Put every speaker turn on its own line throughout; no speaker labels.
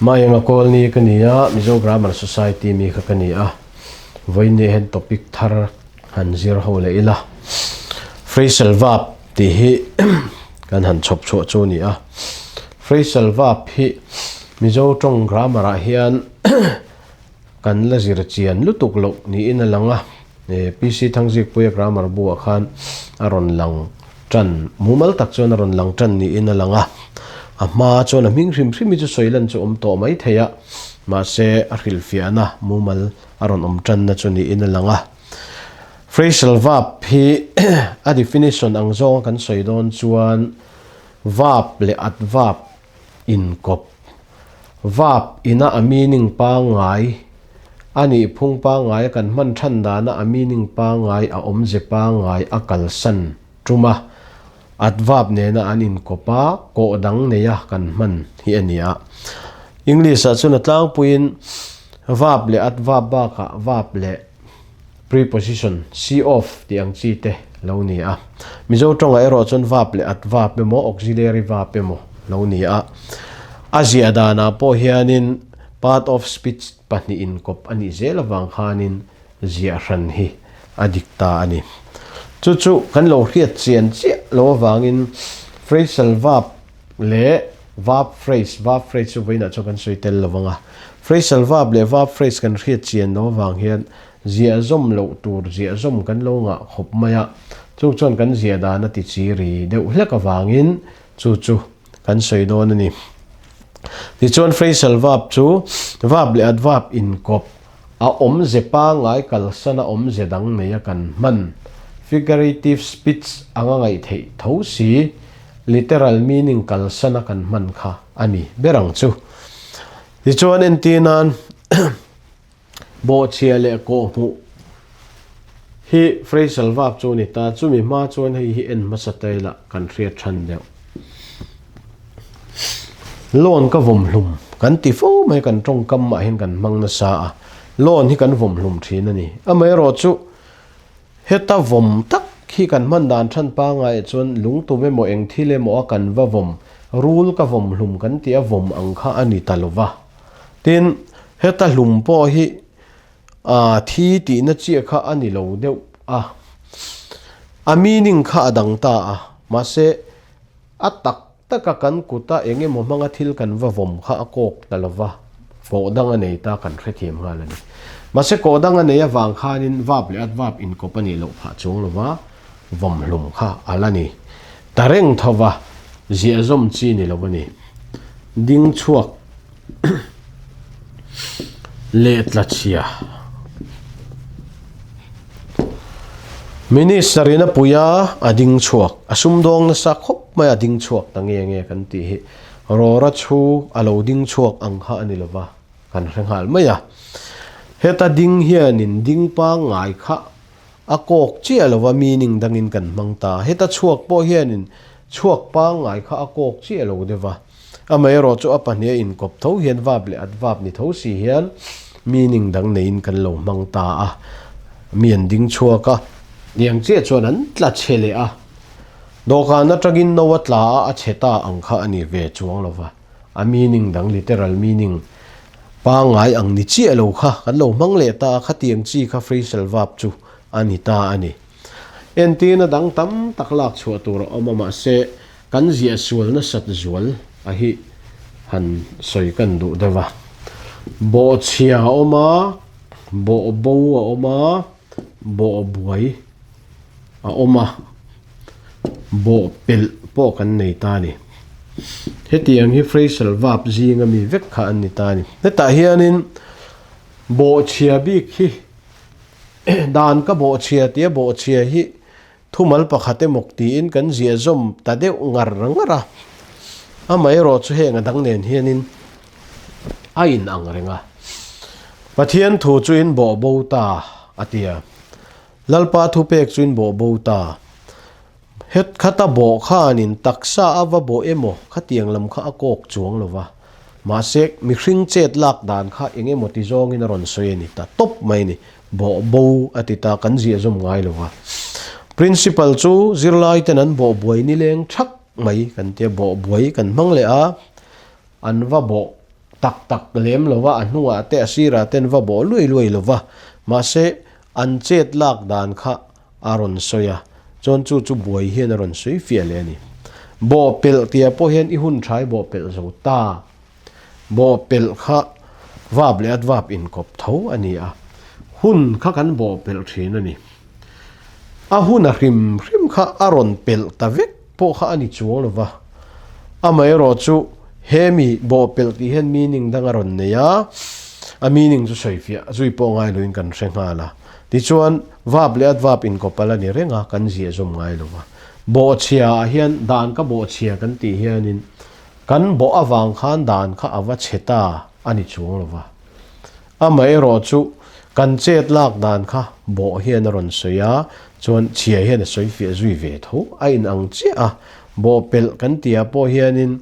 Maenga Kawlni ka ni a, Mizo Grammar Society mi kha ka ni a. Vawiin hian topic thar han zir ho leh ila. Phrasal verb tih hi kan han chhawp chhuah chu a ni a. Phrasal verb hi Mizo tawng grammar ah hian kan la zir chian lutuk loh niin a lang a. PC Thangzikpuia grammar bu ah khan a rawn lang tan, mumal tak chuan a rawn lang tan niin a lang a. A hma chuan a hming hrim hrim hi chu sawi lan chu awm tawh mai thei a, mahse a hrilhfiahna mumal a rawn awm tanna chu niin a lang a. Phrasal verb hi a definition ang zawnga kan sawi dawn chuan verb leh adverb inkawp. Verb ina a meaning pangngai a nih phung pangngai a kan hman than dana a meaning pangngai a awmze pangngai a kalsan tum a, adverb nena an inkawp a, kawh dang neia kan hman hi a ni a. English ah chuan a tlangpuiin verb leh adverb bakah verb leh preposition, see of tih ang chi te lo ni a. Mizo tawngah erawh chuan verb leh adverb emaw auxiliary verb emaw lo ni a. A ziah danah pawh hianin part of speech pahnih inkawp a nih zel avang khanin ziah hran hi a dik ta a ni. Chu chu kan lo hriat chian chiah lo avangin phrasal verb leh verb phrase, verb phrase chu vawiinah chuan kan sawi tel lo vang a, phrasal verb leh verb phrase kan hriat chian lo avang hian ziah zawm loh tur ziah zawm kan lo ngah khawp mai a, chung chuan kan ziah dan a ti chi ri deuh hlek avangin chu chu kan sawi dawn a ni. Tichuan phrasal verb chu verb leh adverb inkawp A awmze pangngai kalsana awmze dang neia kan hman, figurative speech anga ngaih theih tho si, literal meaning kalsana kan hman kha a ni ber ang chu. Tichuan entir nan bawhchhia leh kawhhmuh hi phrasal verb chu a ni ta, chumi hma chuan hei hi en hmasa ta ila kan hriat than deuh. Loan ka vawm hlum kan ti fo mai kan tawngkam mah hian kan hmang nasa a, loan hi kan vawm hlum thin a ni. Amaherawhchu heta vawm tak hi kan hman dan than pangai chuan lungtum emaw eng thil emaw a kan va vawm, rul ka vawm hlum kan tih a vawm ang kha a ni ta lo va. Tin, heta hlum pawh hi a thi tihna chiah kha a ni lo deuh a, a meaning kha a dang ta a, mahse a tak taka kan kuta eng emaw hmanga thil kan va vawm kha a kawk ta lo va, kawh dang a nei ta kan hrethiam nghal a ni. Mahse kawh dang a nei avang khanin vap leh advap inkawp a nih loh phah chuang lo va, vawm hlum kha a la ni. Ta reng tho va, ziahzawm chi ni lo a ni. Ding chhuak. Leh tla chhia. Minister in a pui a, a ding chhuak. A sumdawng nasa khawp mai a ding chhuak ta nge nge kan tih hi. Rawra chhu a lo ding chhuak ang kha a ni lova, kan hre nghal mai a. Heta ding hianin ding pangngai kha a kawk chiah lova meaning dangin kan hmang ta. Heta chhuak pawh hianin chhuak pangngai kha a kawk chiah lo deuh va. Amaherawh chu a pahnih a inkawp tho hian verb leh adverb ni tho si hian meaning dang neiin kan lo hmang ta a, mi an ding chhuak a, tiang chiah chuan an tla chhe leh a, dawhkan atangin no a tla a, a chhe ta ang kha a ni ve chuang lo va, a meaning dang literal meaning pangngai ang ni chiah lo kha kan lo hmang leh ta a, khatiang chi kha phrasal verb chu a ni ta a ni. Entirna dang tam tak lak chhuah tur a awm a, mahse Kan ziah sual nasat zual a hi han sawi kan duh deuh a. Bawhchhia a awm a, bawhbo a awm a, bawhbuai a awm a, bawhpelh pawh kan nei ta a ni. Hetiang hi phrasal verb zinga mi vek kha an ni ta a ni. Hetah hianin bawhchhia bik hi dan ka bawhchhia tia bawhchhia hi Thumal pakhat emaw tiin kan ziah zawm ta deuh ngar ngar a, amaherawh chu heng a dang nen hianin a in ang reng a. Pathian thu chu in bawh bo ta a ti a, Lalpa thupek chu in bawh bo ta. Het khata bawh khanin taksa a va bawh emaw khatiang lam kha a kawk chuang lo va, mahse mihring chet lak dan kha eng emaw ti zawngin a rawn sawi a ni ta tawp mai a ni. Bawh bo a ti ta, kan ziah zawm ngai lo va. Principal chu zirlai ten an bawh buai nileng thak mai kan tia, bawh buai kan hmang leh a, an va bawh tak tak lem lo va, a hnungah te a sirah ten va bawh luai luai lo va, mahse an chet lak dan kha a rawn sawi a, chuan chu chu buai hian a rawn sawi fiah leh a ni. Bawhpelh tihah pawh hian i hun tha i bawhpelh zo ta. Bawhpelh kha vap leh adverb inkawp tho a ni a, hun kha kan bawhpelh thin a ni. A hun a hrim hrim kha a rawn pelh ta vek pawh kha a ni chuang lo va. Amaherawh chu hemi bawhpelh tih hian meaning dang a rawn nei a, a meaning chu sawi fiah zui pawh ngai loin kan hre nghal a. Tichuan verb leh adverb inkawp a la ni reng a, kan ziah zawm ngai lo va. Bawhchhia ah hian dan ka bawhchhia kan tih hianin kan bawh avang khan dan kha a va chhe ta a ni chuang lo va. Amaherawh chu kan chet lak dan kha bawh hian a rawn sawi a, chuan chhia hian a sawi fiah zui ve tho. A inang chiah a, bawh pelh kan tihah pawh hianin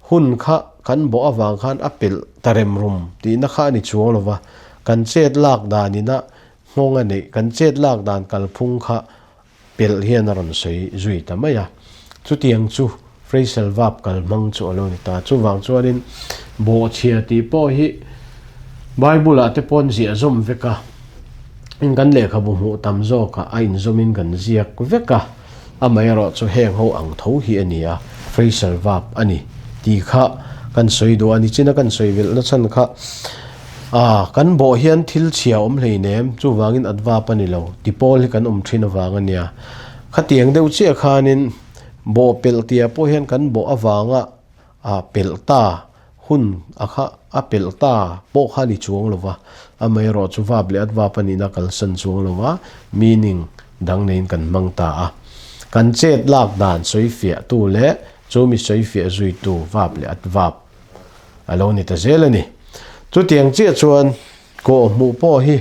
hun kha kan bawh avang khan a pelh ta rem rum tihna kha a ni chuang lo va, kan chet lak danina nghawng a neih, kan chet lak dan kalphung kha Pelh hian a rawn sawi zui ta mai a. Chutiang chu Freisel vap kal hmang chu a lo ni ta. Chuvang chuanin bawhchhia tih pawh hi Bible-ah te paw'n ziah zawm vek a, in kan lehkhabu hmuh tam zawkah a inzawmin kan ziak vek a, amaherawh chu heng ho ang tho hi a ni a, Freisel vap a ni tih kha kan sawi duh a. Nichina kan sawi velhna chhan kha A, kan bawh hian thil chhia awm hleinem, chuvangin adverb a ni lo, ti pawl hi kan awm thin avang a nia. Khatiang deuh chiah khanin bawh pelh tia pawh hian kan bawh avanga a pelh ta hun a kha a pelh ta pawh kha a ni chuang lo va, amaherawh chu verb leh adverb a nihna kalsan chuang lo va, meaning dang neiin kan hmang ta a. Kan chet lak dan sawifiahtu leh chu mi sawifiah zuitu verb leh adverb. A lo ni ta zel a ni. Chutiang chiah chuan kawh hmuh pawh hi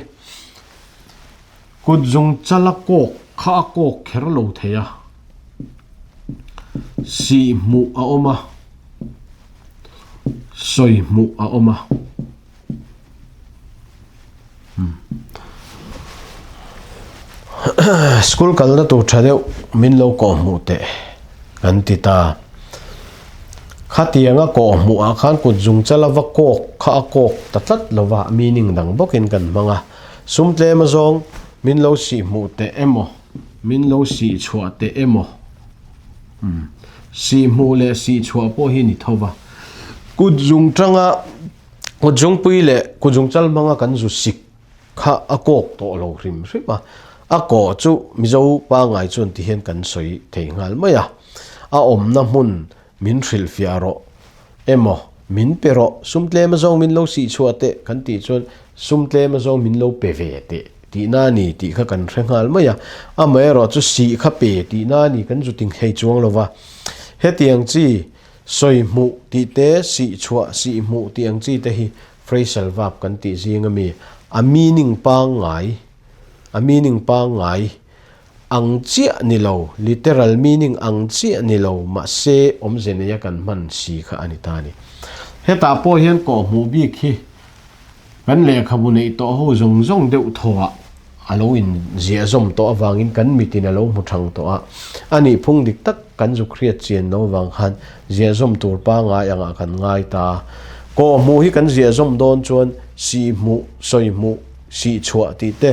kut zung chala kawk kha a kawk kher lo thei a, sih hmuh a awm a, sawi hmuh a awm a. School kalna tur tha deuh min lo kawh hmuh teh kan ti ta. Khatianga kawh hmuh ah khan kut zung chala va kawk kha a kawk ta tlat lo va, meaning dang bawkin kan hmang a. Sum tlem azawng min lo sih hmuh teh emaw, min lo sih chhuah teh emaw. Sih hmuh leh sih chhuah pawh hi ni tho va. Kut zung tanga. Kut zungpui leh kut zungchal hmanga kan zu sik kha a kawk tawh lo hrim hrim a, a kawh chu Mizo pangngai chuan ti hian kan sawi thei nghal mai a, a awmna hmun min hrilhfiah rawh emaw min pe rawh, sum tlem azawng min lo sih chhuah teh kan tih chuan sum tlem azawng min lo pe ve teh tihna a ni tih kha kan hre nghal mai a, amaherawh chu sih kha pe tihna a ni kan zu ti nghei chuang lo va, hetiang chi Sawi hmuh tih te, sih chhuah, sih hmuh tih ang chi te hi phrasal verb kan tih zing a mi. A meaning pangngai, a meaning pangngai ang chiah ni lo, literal meaning ang chiah ni lo, mahse awmze neia kan hman si kha a ni ta a ni. Hetah pawh hian kawhhmuh bik hi Kan lehkhabu neih tawh ho zawng zawng deuh thawhah a lo inziah zawm tawh avangin kan mitin a lo hmu thang tawh a, a nih phung dik tak kan zuk hriat chian lo avang khan ziah zawm tur pangngai angah kan ngai ta a. Kawhhmuh hi kan ziah zawm dawn chuan sih hmuh, sawi hmuh, sih chhuah tih te,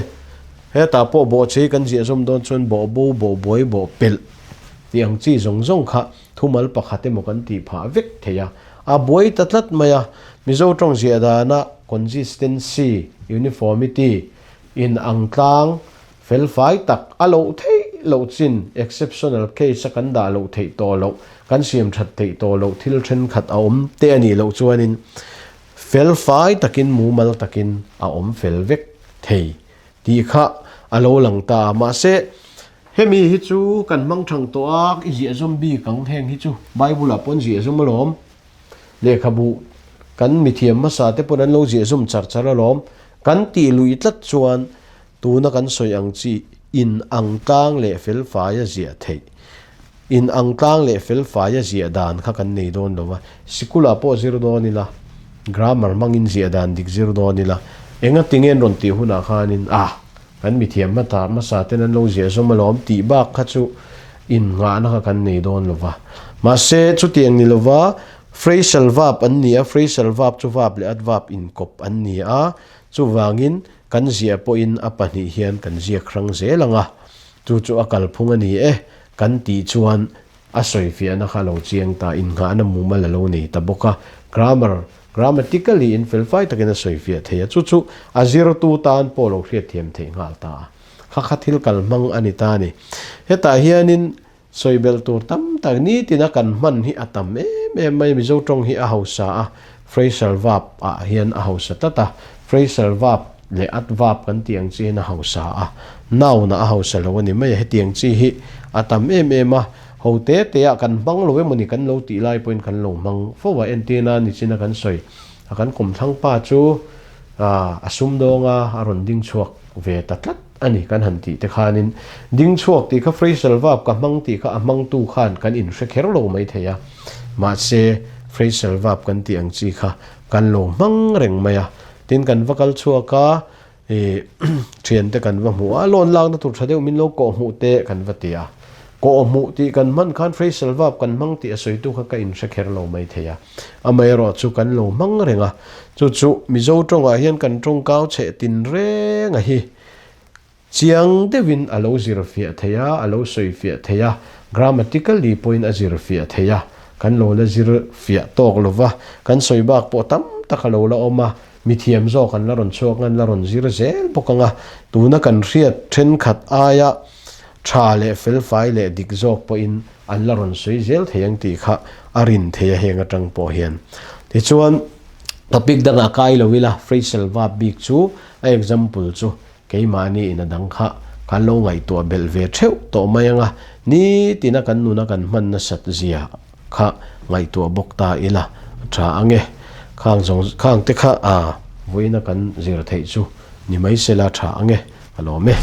hetah pawh bawhchei kan ziah zawm dawn chuan bawh bo, bawh buai, bawh pelh tih ang chi zawng zawng kha Thumal pakhat emaw kan tih phah vek thei a, a buai ta tlat mai a. Mizo tawng ziah dana consistency, uniformity, in ang tlang felfai tak a loh theih loh chin, exceptional case a kan dah loh theih tawh loh, kan siam that theih tawh loh thil thenkhat a awm te a nih loh chuanin felfai takin mumal takin a awm fel vek thei tih kha a lo lang ta a. Mahse, Hemi hi chu kan hmang thang tawh a, i ziah zawm bik ang heng hi chu Bible ah pawn ziah zawm alawm. Lehkhabu kan mithiam hmasa te pawn an lo ziah zawm char char alawm. Kan tih luih tlat chuan tuna kan sawi ang chi in ang tlang leh felfai a ziah theih. In ang tlang leh felfai a ziah dan kha kan nei dawn lo va. Sikul ah pawh zir dawn ila, grammar hmangin ziah dan dik zir dawn ila, engatinge an rawn tih hunah khanin ah Kan mithiam hmata hmasa ten an lo ziah zawm alawm tih bak kha chu innghahna kha kan nei dawn lo va. Mahse, chutiang ni lova Phrasal verb an ni a, phrasal verb chu verb leh adverb inkawp an ni a, chuvangin kan ziah pawhin a pahnih hian kan ziak hrang zel ang a, chu chu a kalphung a ni e kan tih chuan a sawifiahna kha a lo chiang ta, innghahna mumal a lo nei ta bawk a, grammar, grammatically in felfai takin a sawifiah thei a, chu chu a zirtu tan pawh lo hriatthiam theih nghal ta a, kha kha thil kalhmang a ni ta a ni. Hetah hianin Sawi belh tur tam tak nitina kan hman hi a tam em em mai. Mizo tawng hi a hausa a, phrasal verb ah hian a hausa tlat a. Phrasal verb leh adverb kan tih ang chi hian a hausa a, noun ah a hausa lo a ni mai a. Hetiang chi hi a tam em em a, ho te te ah kan hmang lo emawni kan lo tih lai pawhin kan lo hmang fo a. Entirna nichina kan sawi a kan kawmthlang pa chu a sumdawng a, a rawn ding chhuak ve ta tlat. A ni kan han tih te khanin ding chhuak tih kha phrasal verb ka hmang tih kha a hmangtu khan kan inhre kher lo mai thei a, mahse phrasal verb kan tih ang chi kha kan lo hmang reng mai a. Tin kan va kal chhuak a, ih thiante kan va hmuh a, loan lakna tur tha deuh min lo kawh hmuh te kan va ti a. Kawh hmuh tih kan hman khan phrasal verb kan hmang tih a sawitu kha ka inhre kher lo mai thei a. Amaherawh chu kan lo hmang reng a, chu chu Mizo tawngah hian kan tawngkau chheh tin reng a hi. Chiang deuhin a lo zir fiah thei a, a lo sawi fiah thei a, grammatically pawhin a zir fiah thei a, kan lo la zir fiah tawk lo va, kan sawi bak pawh tam tak a lo la awm a, mithiam zawk an la rawn chhuak ang, an la rawn zir zel bawk ang a, tuna kan hriat thenkhat aia tha leh felfai leh dik zawk pawhin an la rawn sawi zel thei ang tih kha a rin thei a heng atang pawh hian. Tichuan, topic dangah kai lo ila, phrasal verb bik chu a example chu keimahni in a dang kha kan lo ngaihtuah belh ve theuh tawh mai ang a, nitina kan nuna kan hman nasat zia kha ngaihtuah bawk ta ila a tha ang e. Khang zawng khang te kha a vawiina kan zir theih chu ni mai sela tha ang e, a lawm e.